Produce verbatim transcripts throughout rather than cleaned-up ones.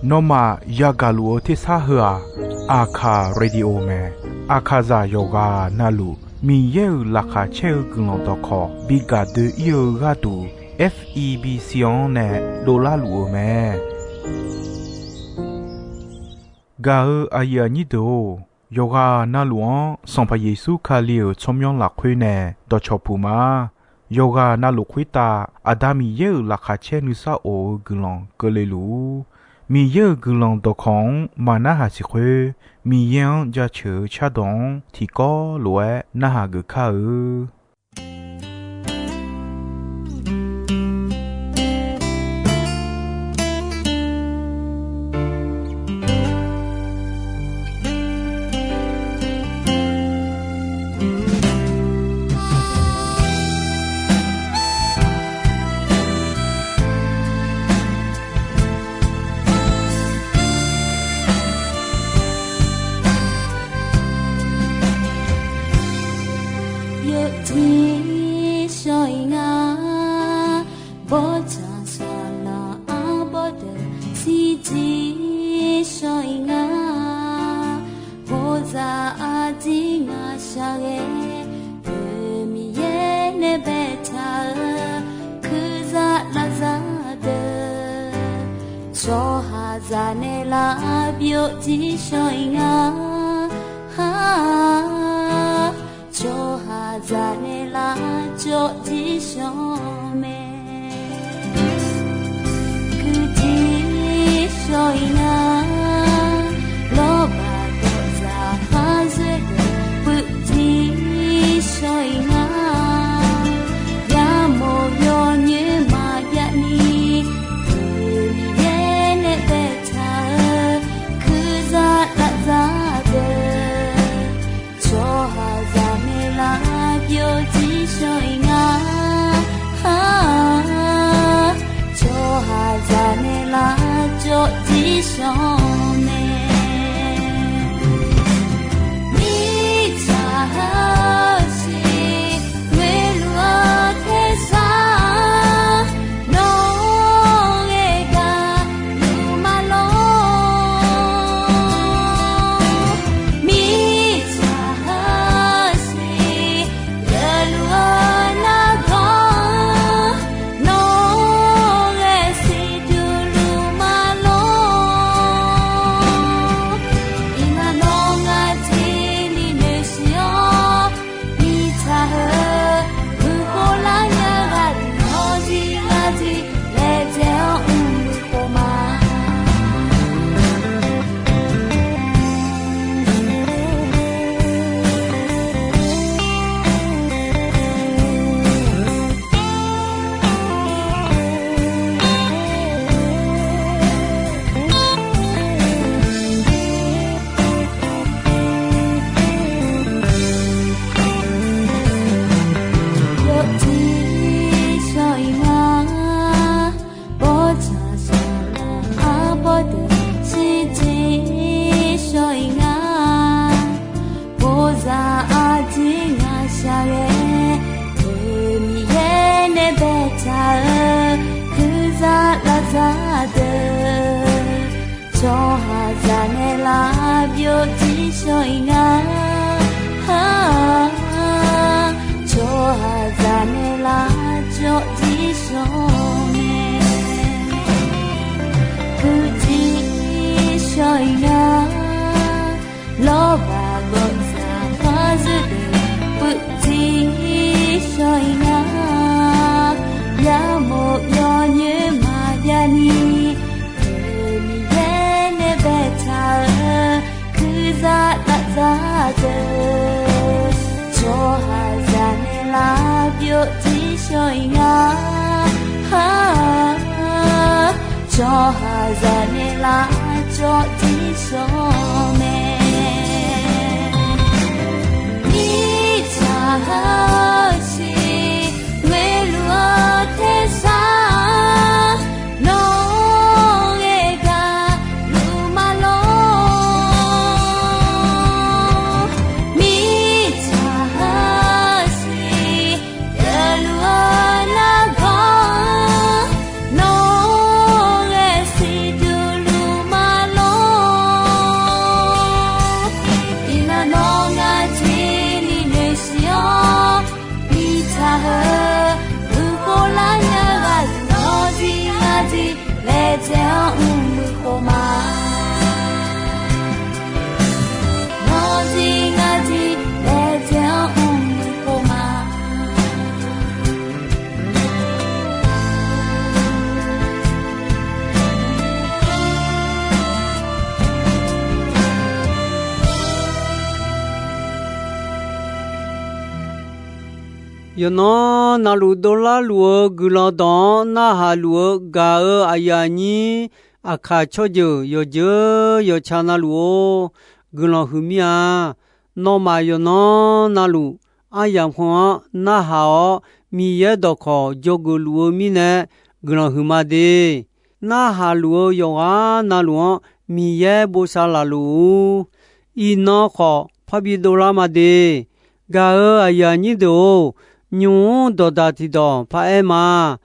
Nawmaf yagaq luf-eu tersar heu-aq, Aqkaq Radio mae. Aqkaqzaq yawqghaq navluf Miqyaer-euq laqkhaq caer-eu guiqlanq dawqkawq bi gaq doe-ir-eu gharduq, F E B C-anr nae dovlar luf-eu mae. Gaq-eu aqyuif aqnyir deuq-or, yawqghaq navluf-anr Sanqpaq Yeqsur Kali-euq tsawrmyanr lafkhoer nae dawqcawq puq ma. Yawqghaq navluf khoertav Aqda Miqyaer-euq laqkhaq caer nuisar of-eu guiqlanq keuvle luf-ur. Miqyaer-euq guiqlanq dawqkawq-anr maq narhaq siq khoer, Miqyaer-anr jaceuq-eu cardawq-anr tiqkawv lof-aer narhaq geuf kar-eu. Yawjir shawr-ir nga, bawrtsanq saqlaq arbawr deuq shirjir shawr-ir nga. Bawzaq arjir ngaq shaqghae, Deuq Miqyaer nae baetaq-eu, kurzaq lavzaq deuq, tsawrhaqzaq nae lavbyov jir shawr-ir nga. Tsawrhaqzaq nae lavcawv jir shawr mae. Kuirjir shawr-ir nga, lawrbaq dawqzaq khar zoer deuq puivjir shawr-ir nga. Yamawf yawnyoer maqjav ni, Deuq Miqyaer nae baetaq-eu, kurzaq lavzaq deuq, tsawrhaqzaq nae lavbyov jir shawr-ir nga. Tsawrhaqzaq nae lavcawv jir shawr mae. Mirtsaq heusiq ngoeqluf-eu tersar, nawr ghae gaq luf ma lor. Mirtsaq heusiq geufluf-eu nargawr, nawr ghae siqduq luf ma lor. Iqnan nawr ngar tiqni noeqsiq-awr, mirtsaq heu, buqkhov lar nya ghaq deuq-anr jir lar jir laejae-awr mr-eu khof ma. Yawjir shawr-ir nga, bawrtsanq saqlaq arbawr deuq shirjir shawr-ir nga. Bawzaq arjir ngaq shaqghae, Deuq Miqyaer nae baetaq-eu, kurzaq lavzaq deuq, tsawrhaqzaq nae lavbyov jir shawr-ir nga. Tsawrhaqzaq nae lavcawv jir shawr mae. Puivjir shawr-ir nga, lawrbaq gawqzaq khar zoer deuq puivjir shawr-ir nga. Yamawf yawnyoer maqjav ni, Deuq Miqyaer nae baetaq-eu, kurzaq lavzaq deuq, tsawrhaqzaq nae lavbyov jir shawr-ir nga. Tsawrhaqzaq nae lavcawv jir shawr mae. Mirtsaq heusiq ngoeqluf-eu tersar, nawr ghae gaq luf ma lor. Mirtsaq heusiq geufluf-eu nargawr, nawr Yawqnan navluf dovlar luf-eu guiqlanq dawq-anr narhaq luf-eu gaq-eu aqyuif aqnyir, aqkaq tsawrjeuq yawqjeuq yawqca navluf-or, guiqlanq huiqmir-a. Nawmaf yawqnan navluf aryamq heu-anr narhaq-awr, Miqyaer dawqkawq dzawgeuf luf-eu mirnae guiqlanq huiqma de. Narhaq luf-eu yawqghaq navluf-anr Miqyaer bosav laf luf-ur. Iqnan khawf parbi dovlar ma de. Gaq-eu aqyuif aqnyir deuq-or, nymq-mr dawqdaq tiqdawq paraer ma.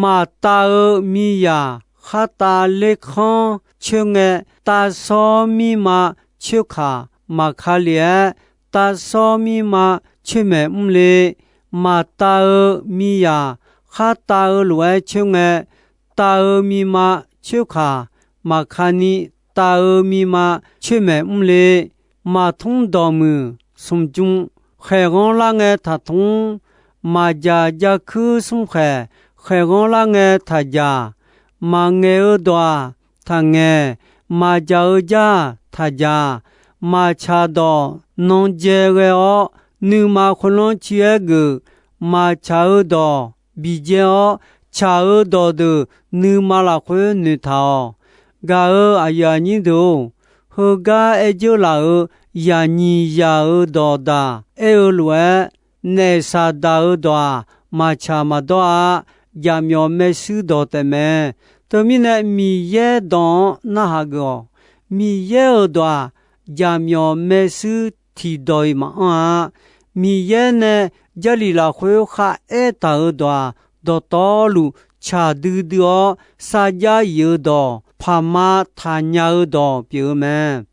Maqtav-eu miqyaq khartav lerkanr coer ngae, tavsawr mirma coerkaq maqka lef-aer, tavsawr mirma coer maeq mr le. Maqtav-eu miqyaq khartav-eu lof-aer coer ngae, tav-eu miqma coerkaq maqka ni, tav-eu miqma coer maeq mr le. Maqtmr dawqmuiq smq jm khaeqghanr lar ngae taqtmr, maqjaq jav kuir smr khaeq khaeqghanr lar ngae taqjaq. Maqngaeq-eu dawq-aq taqngaeq, maqjaq-eu jar taqjaq. Maqtsaq dawq nan dzae ghae-awr, nuima khoerlanr ci-aer geuf. Maqtsaq-eu dawq biqdzae-awr, tsaq-eu dawqdeuq nuima lafkhoer noeqtaq-awq. Gaq-eu aqyuif aqnyir deuq-or, heugar aer dzeur laf-euq yaqnyiq yaq-euq dawqdaq aer-eu lof-aer, naef Saqdaq-euq dawq-aq, maqtsaq maqdawr-a. Jaqmyawf maershuir dawq taef mae. Teumirnae Miqyaer dawq-anr narhaq geuf-awq. Miqyaer-euq dawq-aq, jaqmyawf maershuir tiqdawq-iq maqanr-a. Miqyaer nae Jarlif lafkhoer kharaer taq-euq dawq-aq, dawqtawvluf tsaq duidui-awr sarjax if-eu dawq, paqma taqnya-eu dawq pyeuf-eu mae.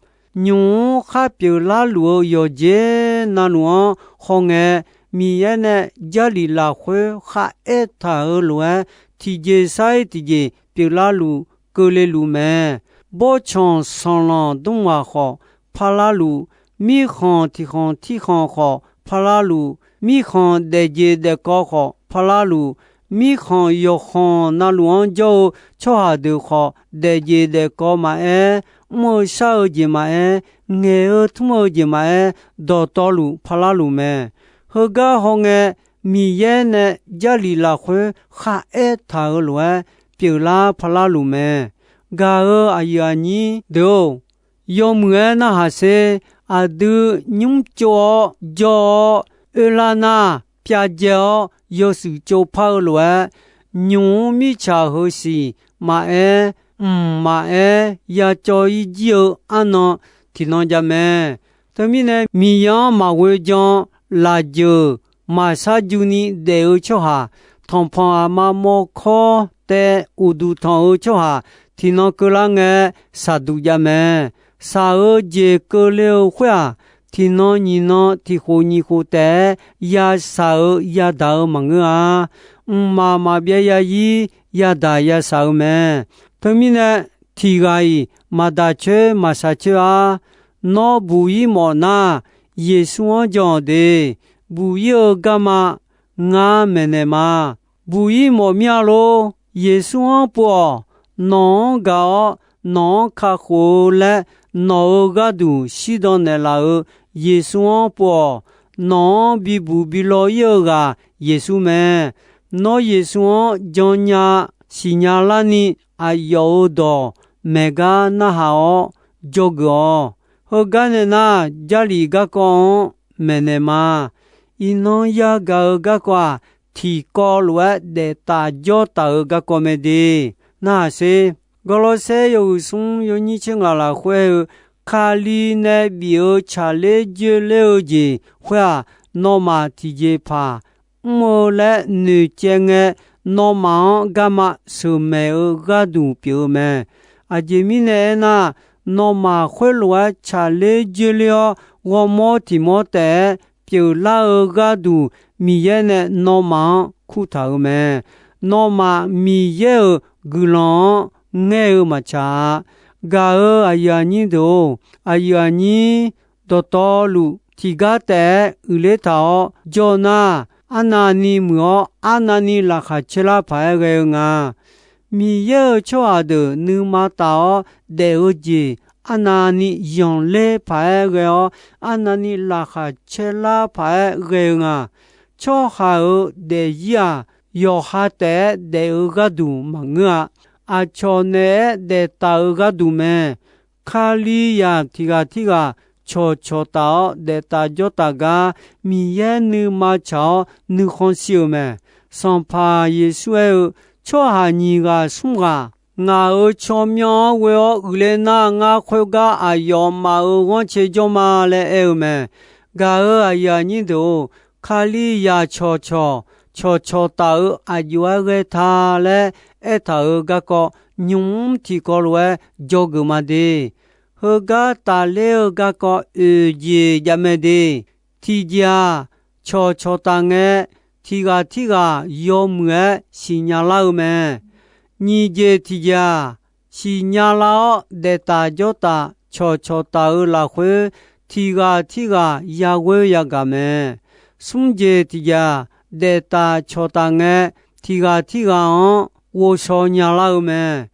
Nymq-mr khar pyeuflar luf-eu yawqjeq navluf-anr hawngae, Miqyaer nae Jarlif lafkhoer kharaer taq-euq lof-aer, tiqjeq sar-ir tiqjeq pyeuflar luf keuvle luf mae. Bawrtsanq sanqlanq dmr ghaq khawf parlar luf, mirkhanq tiqkhanq tirkhanq khawf parlar luf, mirkhanq daefjeq daefkawv khawf parlar luf, mirkhanq yawqkhanq navluf-anr jawr-eu tsawrhaq deuq khawf, daefjeq daefkawv maqaer, mr-eu shar-eu jeq maqaer, ngaeq-eu tmr-eu jeq maqaer, dawqtawvluf parlar luf mae. Heugar hawngae, Miqyaer nae Jarlif lafkhoer kharaer taq-euq lof-aer pyeuflar parlar luf mae. Gaq-eu aqyuif aqnyir deuq-or, yawmuiq-aer narhaq sher. Aqdui nymr tsov-awr jawr-awr oerlar nar, pyavdzae-awr yawshuif tsovpar-eu lof-aer, nymq-mr mirtsaq heusiq maqaer, mq maqaer, yacawv-ir jir-eu arnan tiqnan jav mae. Teumirnae, Miqyaer-anr maqghoe jan, lafjeuq maqshar juni daef-eu tsawrhaq, tanqpanq aqma mawrkawr taev uqduq tanq-eu tsawrhaq, tiqnan keuvlar ngae, shaqduq jav mae. Shaq-eu jeq keuvle-eu khoer-aq, tiqnan nyiq nan tiqkhof nyiq khof taef-aer yashaq-eu yadaq-eu maqngeur-a. Mqmaq maqbyav ya-ir yadaq yashaq-eu mae. Teumirnae, tiq ghaq-iq maqdaq coer maqshaq coer-ar. Nawr buq-ir mawf nar, Yeqsur-anr jan-awq de. Buq-ir-eu garma ngar maeqnaeq ma. Buq-ir mawf mir-a lor. Yeqsur-anr pov-awq. Nawq-anr gaq-awr nawq-anr kakhof-eu laer nawq-euq gharduq shirdan naeqlaf-euq Yeqsur-anr pov-awq. Nawq-anr bibuq bilaw-ir-eu ghaq Yeqsur mae. Nawr Yeqsur-anr jannya siqnya larni aqyawf-euq dawq maeq gar narhaq-awr dzawgeuf-awq. Heugar nae nar, Jarlif garkawv-anr maeqnaeq ma. Iqnan yagaq-eu garkawv-aq, tiqkawv lof-aer daef taf jawr taf-eu garkawv mae de. Narhaq sher. Gawrlawrsaer yawhuiq smr yawnyir tser ngaq lafkhoer-eu, Kali nae bif-eu tsaqler dzoerler-eu jeq khoer-aq, nawmaf tiqjeqpaq mr-eu laer noeqcaev ngae, nawmaf-anr garma sheuqmaeq-eu gharduq pyeuf-eu mae. Aqjeq mirnae aernar, nawmaf khoerlof-aer tsaqler dzoerler-awr, ghawrmawr tiq mawr taef-aer pyeuflar-eu gharduq, Miqyaer nae nawmaf-anr kurtaq-euq mae. Nawmaf Miqyaer-euq guiqlanq-anr ngaer-eu maqtsaq-a. Gaq-eu aqyuif aqnyir deuq-or, aqyuif aqnyir dawqtawvluf tiqgar taef-aer uiqler taq-awr jawr nar, arnavni muiq-awr arnavni laqkhaq caerlar paq-aer ghae-eu nga. Miqyaer-euq tsawrhaq deuq nuima taf-awr daef-eu jeq arnavni zanqler paq-aer ghae-awr, arnavni laqkhaq caerlar paq-aer ghae-eu nga. Tsawrhaq-euq daefzir-aq, yawqha taef-aer daef-eu gharduq maqngeur-a. Aqcawq naeq-aer daeftaq-euq gharduq mae. Kalizaq tiq ghaq tirghaq cawqcawq taf-awr daeftaf jawrtaf gar, Miqyaer nuima tsaq-awr nuikhanr shir-eu mae. Sanqpaq Yeqsur aer-eu, Tsawrhaq nyiq ghaq smr ghaq ngaq-euq tsawrmyanr-anr ghoe-awr uiqler nar, ngar khoergar aqyawfmaf-euq ghanrcae jawr ma laer aer-eu mae. Gaq-euq aqyuif aqnyir deuq-or, Kalizaq cawqcawq, cawqcawq taf-eu aqjox-aer ghae ta laer aertaq-euq garkawv nymq-mr tiqkawv lof-aer dzawgeuf ma de. Heugar tafler-eu garkawv oeq jeq jav mae de. Tiqjeq-aq, cawqcawq taf ngae, tiq ghaq tirghaq yawmuiq-aer siqnya lar-eu mae. Nyiq jeq tiqjeq-aq, siqnya lar-awr daeftaf jawrtaf cawqcawq taf-eu lafkhoer, tiq ghaq tirghaq yaghoer yagaq mae. Smr jeq tiqjeq-aq, daeftaf cawqtaf ngae, tiq ghaq tirghaq-anr ghovshaw nya lar-eu mae.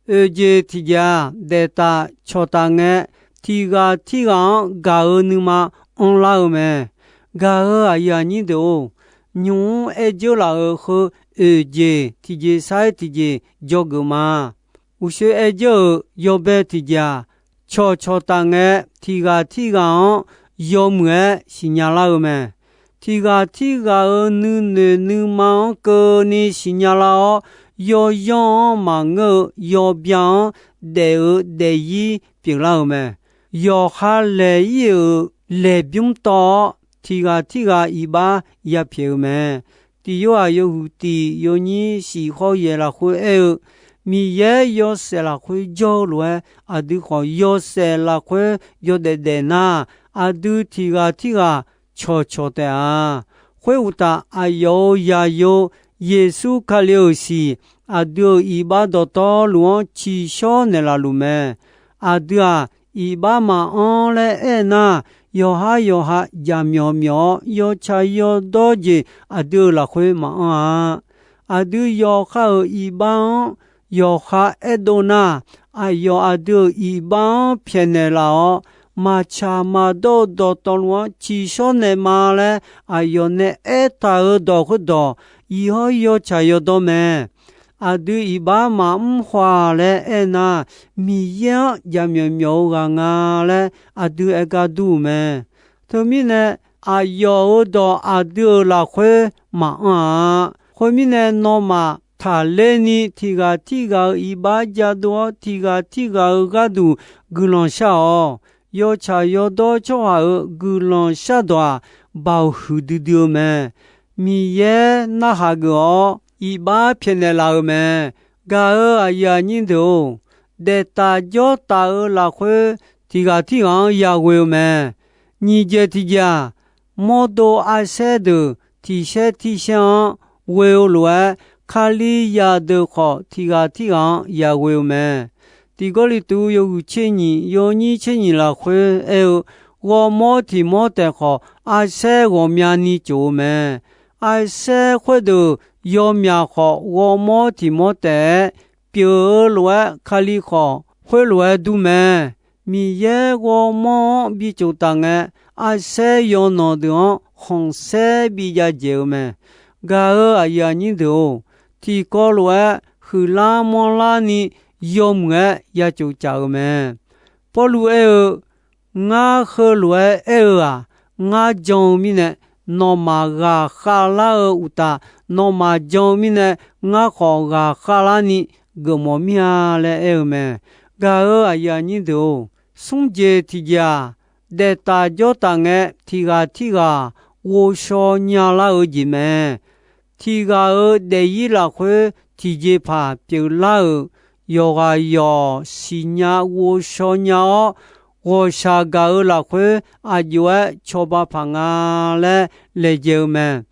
Oeq jeq tiqjeq-aq, daeftaf cawqtaf ngae, tiq ghaq tirghaq-anr gaq-eu nuima anrlar-eu mae. Gaq-euq aqyuif aqnyir deuq-or, nymq-mr aer dzeur laf-euq heu oeq jeq tiqjeq sar-aer tiqjeq dzawgeuf ma. Uqshoe aer dzeur-euq yawbae tiqjeq-aq, cawqcawq taf ngae, tiq ghaq tirghaq-anr yawmuiq-aer siqnya lar-eu mae. Tiq ghaq tirghaq-euq nuinoeq nuima-anr keuvni siqnya lar-awr, yawyanr-anr maqngeur-eu yawbya-anr daef-eu daefzir pyeuflar-euq mae. Yawqha laeq-ir-euq laeqbymr tawv-awr, tiq ghaq tirghaq iqbax yapyaeq-eu mae. Tiq Yorhaq yawhuiq tiq yawnyir shif khawr yaeq lafkhoer aer-eu, Miqyaer yawshaef lafkhoer jawr-eu lof-aer, aqdui khawf yawshaef lafkhoer yawdaef daef nar, aqdui tiq ghaq tirghaq cawqcawq taef-a. Khoeruqtaf, aqyawf-euq zaqyo, Yeqsur Kali-euq siq, aqdui-euq iqbax dawqtawvluf-anr ciqshawr naeqlaf luf mae. Aqdui-aq, iqbax maqanr laer aernar, yawqhar yawqha jaqmyawf myawf-awr, yawtsaq yawdawr jeq aqdui-euq lafkhoer maqanr-a. Aqdui yawqha-euq iqbax-anr yawqha aerdov nar, aqyawf aqdui-euq iqbax-anr pyaeqnaeq laf-awr, maqtsaq maqdawr-eu dawqtawvluf-anr ciqshawr naeq ma laer aqyawf nae aertaq-euq dawq khoerdawq, iq hawr yawtsaq yawdawr mae. Aqdui iqbax maqmr khawf-a laer aernar, Miqyaer-anr jaqmyawf myawf-eu ghaq nga laer aqdui aer gar dur-euq mae. Teumirnae, aqyawf-euq dawq aqdui-euq lafkhoer maqanr-a. Khoermirnae, nawmaf taqler ni tiq ghaq tirghaq-euq iqbax jadov-awr, tiq ghaq tirghaq-euq gharduq guiqlanq shar-awq. Yawtsaq yawdawr tsawrhaq-euq guiqlanq shardawq-aq, baoq huiqdui dui-eu mae. Miqyaer narhaq geuf-awr iqbax pyaeqnaeq laf-euq mae. Gaq-euq aqyuif aqnyir deuq-or, daeftaf jawrtaf-eu lafkhoer tiq ghaq tirghaq-anr yaghoe-eu mae. Nyiq jeq tiqjeq-aq, mawrdo arsaer deuq tiq shaer tir shaer-anr ghoe-eu lof-aer, Kalizaq deuq khawf tiq ghaq tirghaq-anr yaghoe-eu mae. Tiq Gawrliqtu yawhuiq tser nyiq yawnyir tser nyiq lafkhoer aer-eu, ghawrmawr tiq mawr taef khawf, arsaer ghawqmyani tsof-eu mae. Arsaer khoerdeuq yawmyaq khawf, ghawrmawr tiq mawr taef-aer pyeuf-eu lof-aer, Kali khawf khoerlof-aer dur mae. Miqyaer ghawrmawr-anr bitsof taf ngae, arsaer yawnanq deuq-anr khanqsaer bi jav dzaeq-eu mae. Gaq-euq aqyuif aqnyir deuq-or, tiqkawv lof-aer huiqlar manrlar ni yawmuiq-aer ya tsof caf-euq mae. Pawrluv aer-eu, Ngar heulof-aer aer-eu-aq, ngar jan-eu mirnae, nawmaf ghaqkhav lar-eu uqtaf, nawmaf jan-eu mirnae, ngar khawf ghaqkhav larni geufmawf mir-a laer aer-eu mae. Gaq-euq aqyuif aqnyir deuq-or, smr jeq tiqjeq-aq, daeftaf jawrtaf ngae tiq ghaq tirghaq ghovshaw nya lar-eu jeq mae. Tiq ghaq-euq daefzir lafkhoer tiqjeqpaq pyeuflar-euq yawqghaq yawq siqnya ghovshaw nya-awr, ghawqshaq gaq-euq lafkhoer aqjox-aer cawba paq nga laer laejae-eu mae.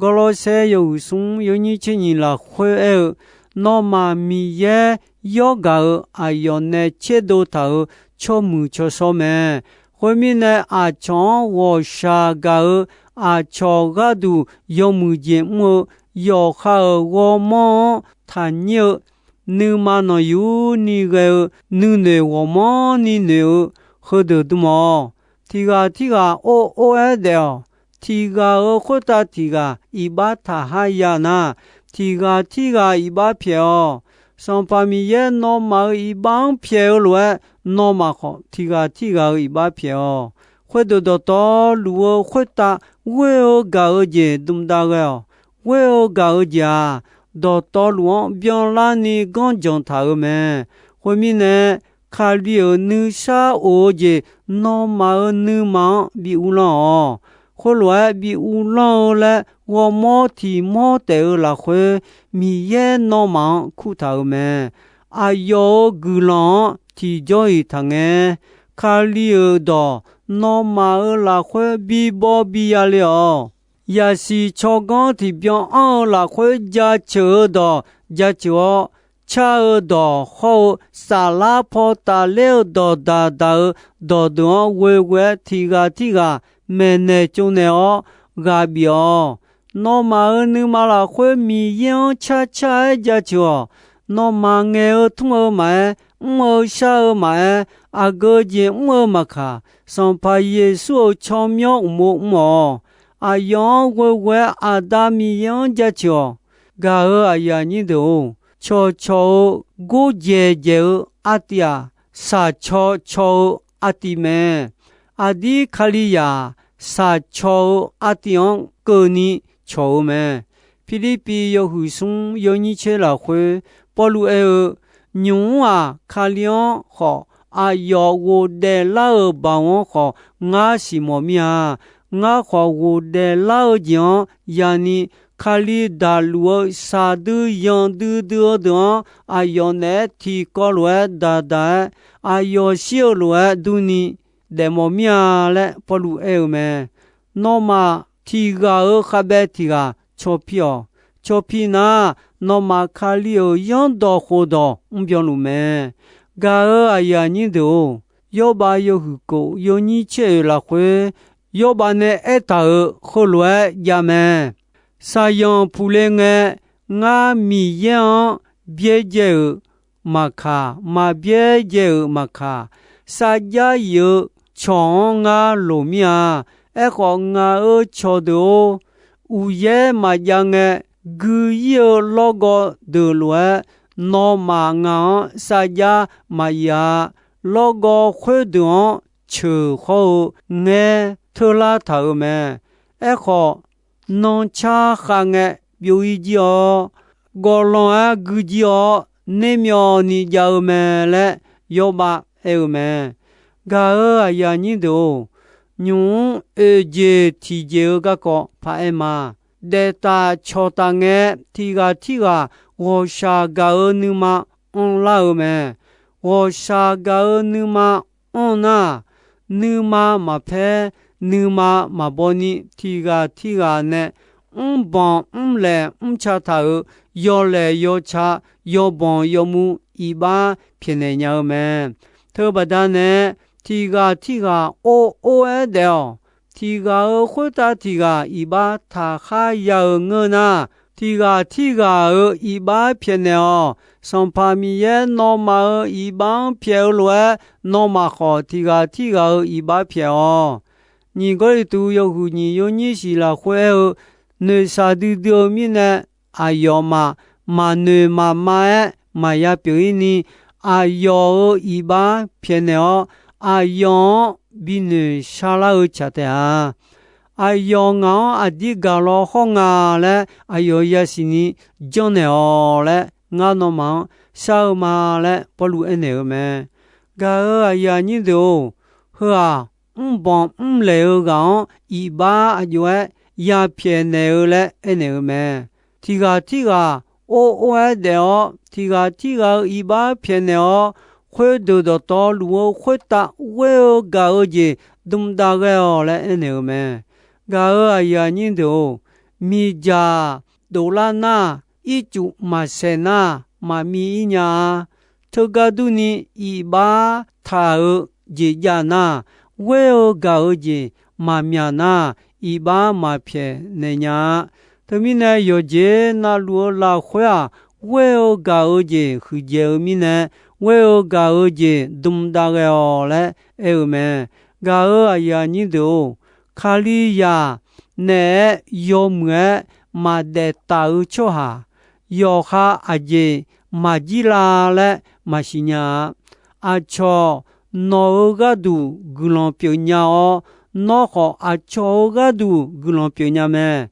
Gawrlawrsaer yawhuiq smr yawnyir tser nyiq lafkhoer aer-eu, Nawmaf Miqyaer yawr gaq-euq aqyawf nae tserdov taq-euq tsawrmuiq tsawrshawr mae. Khoermirnae, aqcawq-anr ghawqshaq gaq-euq aqcawq gharduq yawmuiq jeq mr-eu yawqha-euq ghawrmawr-anr taqnyir-eu, nuima nanqyur ni ghae-eu, nuinoeq ghawqmanrni noeq-eu, heudeuq dm-awq. Tiq ghaq tirghaq or or-aer daef-awq. tiq ghaq-euq khoertav tiq ghaq iqbax taqhar ya nar, tiq ghaq tirghaq iqbax pyaeq-awq. Sanqpaq Miqyaer nawmaf-euq iqbax-anr pyaeq-eu lof-aer, nawmaf khawf tiq ghaq tirghaq-euq iqbax pyaeq-awq. Khoerdeuq dawqtawvluf-eu khoertav ghoer-eu gaq-eu jeq dmq dav ghae-awq. Ghoer-eu gaq-eu jeq-aq, dawqtawvluf-anr byanlarni ganr janq taq-euq mae. Khoermirnae, Kali-euq nuisar of-eu jeq nawmaf-euq nuima-anr bi uvlanr-awq. Khoerlof-aer bi uvlanr-eu laer ghawrmawr tiq mawr taef-eu lafkhoer, Miqyaer nawmaf-anr kurtaq-euq mae. Aqyawf-euq guiqlanq-anr tiqjawr-iq taqngae. Kali-euq dawq nawmaf-euq lafkhoer bibaw biya le-awq. Yaqsiq tsawrganr tiqbyan anr-eu lafkhoer jaceuq-eu dawq jaceuq-awr, car-eu dawq hawr-eu saflar paw tafler-eu dawqdaq daq-eu dawqdeuq-anr ghoeghoe-aer tiq ghaq tirghaq maeqnaeq tsovnaeq-awr ghaq bif-awq. Nawmaf-euq nuima lafkhoer Miqyaer-anr carcar-aer jaceuq-awq. Nawmaf ngaeq-eu tmr-eu maqaer, mr-eu shar-eu maqaer, aqgeu jeq mr-eu maqkaq, Sanqpaq Yeqsur-euq tsawrmyanr uqmov mr-awq. Aqyawf-anr ghoeghoe-aer Aqda Miqyaer-anr jaceuq-awq. Gaq-euq aqyuif aqnyir deuq-or, cawqcawq-eu gordzaeq dzaeq-eu artiv-aq, shaqcaw caw-eu artiv mae. Aqdir Kalizaq-aq, shaqcaw-eu artiv-anr keuvni cawq-eu mae. Pirlirpiv yawhuiq smr yawnyir tser lafkhoer, Pawrluv aer-eu, Nymq mr-aq, Kali-anr khawf aqyawf ghofdaef lar-euq baoq-anr khawf ngar siqmawf mir-a. Ngar khawf ghofdaef lar-eu jeq-anr yani, Kali daqluf-eu shaqdui yanqdui dui-eu deuq-anr aqyawf naeq-aer tiqkawv lof-aer daqdaq-aer, aqyawf shir-eu lof-aer durni daefmawf mir-a laer Pawrluv aer-eu mae. Nawmaf tiq ghaq-euq khavbaev tiq ghaq cawpir-awq. Cawpir nar, nawmaf Kali-euq zanrdawq khofdawq mrbyan luf mae. Gaq-euq aqyuif aqnyir deuq-or, Yawrbav yawhuiq kof yawnyir tser oeq lafkhoer, Yawrbav nae aertaq-euq heulof-aer jav mae. Saqyanq puqle ngae, ngar Miqyaer-anr byaerdzae-euq maqkaq, maqbyaerdzae-euq maqkaq, sarjax yif-eu cawq-anr ngar loq mir-a. Aerkhawf, ngaq-euq cawqdeuq-or, uqyaer maqjav ngae, gui ir-eu lawrgawv deuq lof-aer, nawmaf ngaq-anr sarjax maqyif-a. Lawrgawv khoerdeuq-anr ceuq hawr-eu ngaer teurlar taq-euq mae. Aerkhawf, nancar khav ngae byov ir jir-awr, gawvlanr-aer gui jir-awr, nermyawvni jav-eu mae laer Yawrbav aer-eu mae. Gaq-euq aqyuif aqnyir deuq-or, nymq mr oeq jeq tiq jeq-eu garkawv paq-aer ma. Daef taf cawq taf ngae, tiq ghaq tirghaq ghawqshaq gaq-eu nuima anrlar-eu mae. Ghawqshaq gaq-eu nuima anr nar, nuima maqpaer, nuima maqbaw ni, tiq ghaq tirghaq nae mrbanq mrlaeq mrca taq-euq yawlaeq yawca, yawbanq yawmuiq iqbax pyaeqnaeq nya-eu mae. Teubaqda nae, tiq ghaq tirghaq or or-aer daef-awq. Tiq ghaq-euq khoertav tiq ghaq iqbax taqkhar ya-euq ngeur nar, tiq ghaq tirghaq-euq iqbax pyaeqnaeq-awq. Sanqpaq Miqyaer nawmaf-euq iqbax-anr pyaeq-eu lof-aer, nawmaf khawf tiq ghaq tirghaq-euq iqbax pyaeq-awq. Nyiq Gawrliqtu yawhuiq nyiq yawnyir shiq lafkhoer aer-eu, noeqshaq duidui-eu mirnae, aqyawfmaf maqnoeq maqma-aer maqya pyeuf ir ni, aqyawf-euq iqbax pyaeqnaeq-awr, aqyawf-anr binoeq sharlar-eu tsaq taef-a. Aqyawf ngaq-anr aqdir gaq lawr hawr nga laer aqyawf yasiq ni janrnaeq-awq laer, ngar nawmaf-anr shar-eu ma laer Pawrluv aernaeq-eu mae. Gaq-euq aqyuif aqnyir deuq-or, heu-aq, mrbanq mrlaeq-eu ghaq-anr iqbax aqjox-aer ya pyaeqnaeq-eu laer aernaeq-eu mae. Tiq ghaq tirghaq or or-aer daef-awr, tiq ghaq tirghaq-euq iqbax pyaeqnaeq-awr, khoerdeuq dawqtawvluf-eu khoertav ghoer-eu gaq-eu jeq dmq dav ghae-awq laer aernaeq-eu mae. Gaq-euq aqyuif aqnyir deuq-or, miqdzaq dovlar nar, ircuf maqsaeq nar, maqmiv ir nya-a. Teugar durni, iqbax taq-euq jeq jav nar, ghoer-eu gaq-eu jeq maqmyaq nar, iqbax maqpyaeq naeq nya-a. Teumirnae, yawqjeq navluf-eu lafkhoer-aq, ghoer-eu gaq-eu jeq huiqdzaeq-eu mirnae, ghoer-eu gaq-eu jeq dmq dav ghae-awq laer aer-eu mae. Gaq-euq aqyuif aqnyir deuq-or, Kalizaq naeq-aer yawmuiq-aer maqdaef taf-eu tsawrhaq, yawqha aqjeq maqjir la laer maqsiq nya-a. Aqcawq nawq-euq gharduq guiqlanq pyeuf nya-awr, nawr khawf aqcawq-euq gharduq guiqlanq pyeuf nya mae.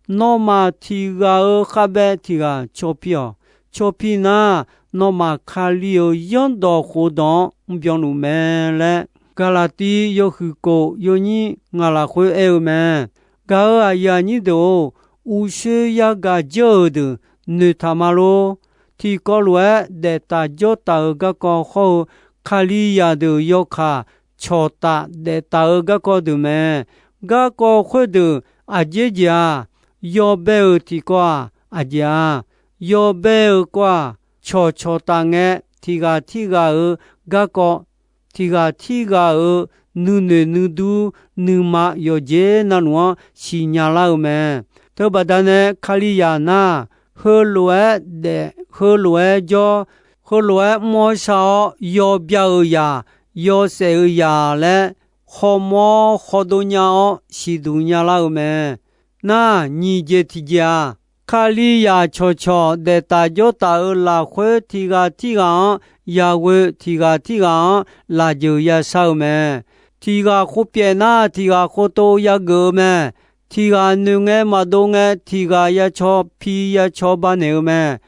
Nawmaf tiq ghaq-euq khavbaev tiq ghaq caw pi-awq. Caw pi nar, nawmaf Kali-euq zanrdawq khofdawq-anr mrbyan luf mae laer, Gaqlaqtiv yawhuiq kof yawnyir ngaq lafkhoer aer-eu mae. Gaq-euq aqyuif aqnyir deuq-or, uqshoe yagaq dzeur-euq deuq noeqtaq ma lor. Tiqkawv lof-aer daef taf jawr taf-eu garkawv hawr-eu, Kalizaq deuq yawkaq cawqtaf daef taf-eu garkawv deuq mae. Garkawv khoerdeuq aqjeq jeq-aq, yawbae-euq tiqkawv-aq aqjeq-a. Yawbae-euq kawv-aq, cawqcawq taf ngae, tiq ghaq tirghaq-euq garkawv, tiq ghaq tirghaq-euq nuinoeq nuidur, nuima yawqjeq navluf-anr siqnya lar-eu mae. Teubaqda nae Kalizaq nar, heulof-aer daef, heulof-aer jawr, heulof-aer mr-awr shar-awr, yawbya-euq zaq, yawshaef-eu zaq laer, khawrmawr khawrdov nya-awr siqduq nya lar-eu mae. Nar, nyiq jeq tiqjeq-aq, Kalizaq cawqcawq daef taf jawr taf-euq lafkhoer, tiq ghaq tirghaq-anr yaghoe, tiq ghaq tirghaq-anr lafjeuq yashar-eu mae. Tiq ghaq khov pyaeq nar, tiq ghaq khov tov yageuf-eu mae. Tiq ghaq noeq ngae maqdov ngae, tiq ghaq yacaw pi yacaw ba naeq-eu mae.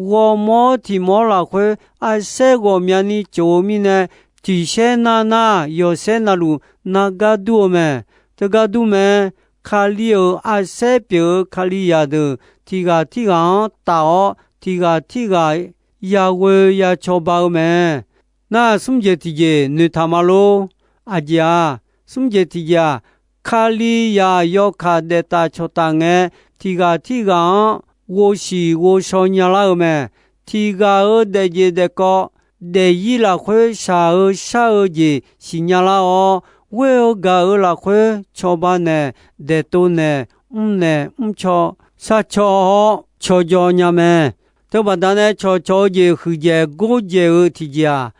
Ghawrmawr tiq mawr lafkhoer arsaer ghawqmyani tsof-eu mirnae, tiq saer nar nar, yawq saer navluf nargar dur-eu mae. Teugar dur mae. Kali-euq arsaer pyeuf-eu Kalizaq deuq tiq ghaq tirghaq-anr taf-awr, tiq ghaq tirghaq yaghoe yacaw ba-eu mae. Nar, smr jeq tiqjeq noeqtaq ma lor. Aqjeq-aq, smr jeq tiqjeq-aq, Kalizaq yawkaq daef taf cawqtaf ngae, tiq ghaq tirghaq-anr ghovshiq ghovshaw nya lar-eu mae. Tiq ghaq-euq daefjeq daefkawv, daefzir lafkhoer shaq-eu shar-eu jeq siqnya lar-awr, ghoer-eu gaq-euq lafkhoer cawba naeq, daeqtov naeq, mrnaeq mrcaw, sharcaw-awr cawjaw nya mae. Teubaqda nae cawqcawq-eu jeq huiqdzaeq gordzaeq-eu tiqjeq-aq,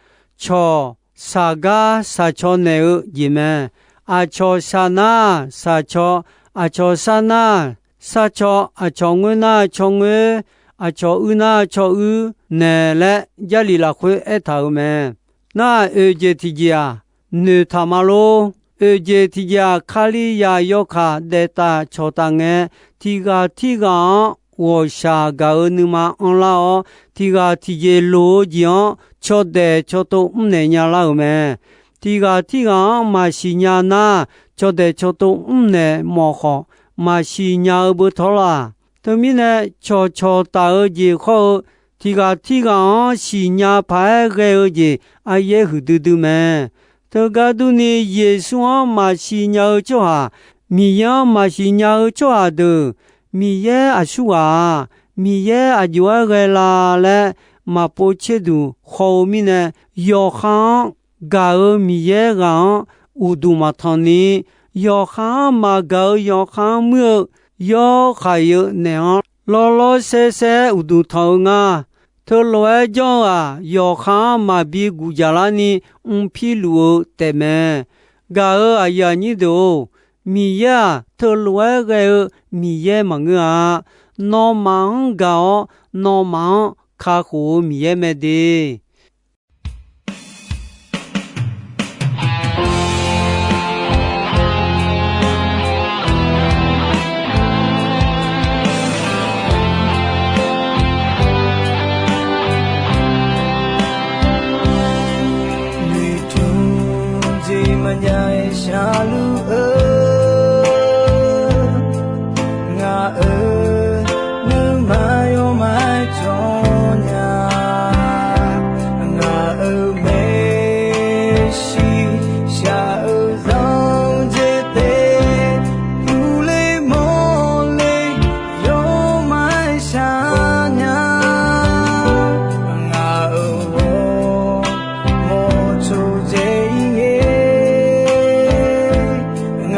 cawq shaq gar shaq caw naeq-eu jeq mae. Aqcawq shaq nar shaq caw, aqcawq shar nar shar caw, aqcawq ngoer nar caw ngoer, aqcawq uir nar caw uir naeq laer Jarlif lafkhoer aertaq-euq mae. Nar, oeqjeq tiqjeq-aq, noeqtaq ma lor. Oeqjeq tiqjeq-aq, Kalizaq yawkaq daef taf cawqtaf ngae, tiq ghaq tirghaq-anr ghawqshaq gaq-eu nuima anrlar-awr, tiq ghaq tiqjeq loq-eu jeq-anr cawdaeq cawtov mrnaeq nya lar-euq mae. Tiq ghaq tirghaq-anr maqsiq nya nar, cawdaeq cawtov mrnaeq mawf khawf, maqsiq nya-eu beu tawr laq. Teumirnae, cawqcawq taf-eu jeq khawr-eu, tiq ghaq tirghaq-anr siqnya paq-aer ghae-eu jeq aryaer huiqdui dui mae. Teugar durni, Yeqsur-anr maqsiq nya-eu tsawrhaq, Miqyaer-anr maqsiq nya-eu tsawrhaq deuq, Miqyaer aqsurghaq-aq, Miqyaer aqjox-aer ghae la laer maqpov tserduq haw-eu mirnae, yawqha-anr gaq-euq Miqyaer ghaq-anr uqduq maqtanq ni, yawqha-anr maqgaq-euq yawqha-anr muir-eu yawr khaq-eu naeq-anr lawrlawr saersaer uqduq tanq-eu nga. Teulof-aer janr-eu-aq, yawqha-anr maqbi guqjaq larni mrpir luf-eu taefmae. Gaq-euq aqyuif aqnyir deuq-or, Miqyaer-aq, teulof-aer ghae-eu Miqyaer maqngeur-a. Nawmaf-anr gaq-awr, nawmaf-anr kakhof-eu Miqyaer mae de. Noeqtmq jeq maqjav-aer sharluf-eu, ngaq-euq nuima yawmaf cawnya. Ngaq-euq maeqshi shaq-eu zanq jeq taef, uvle mawrle yawmaf shaqnya. Ngaq-euq ghawrmawr tsovdzae-ir ngae,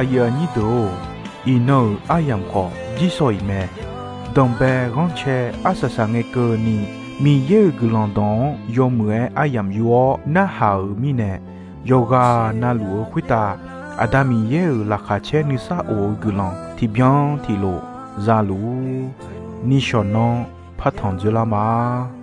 Aqyuif aqnyir deuq-or, iqnan-euq aryamq khawf jirsawq iq mae. Danqbae ghanrcae arsaq saq ngae keuvni, Miqyaer-euq guiqlanq dawq-anr yawmuiq-aer aryamq yur-awr narhaq-euq mirnae, yawqghaq navluf-eu khoertav Aqda Miqyaer-euq laqkhaq caer nuisar of-eu guiqlanq tiqbyan tiqlof za luf-ur. Nishawq nanr partanq dzoerlar ma.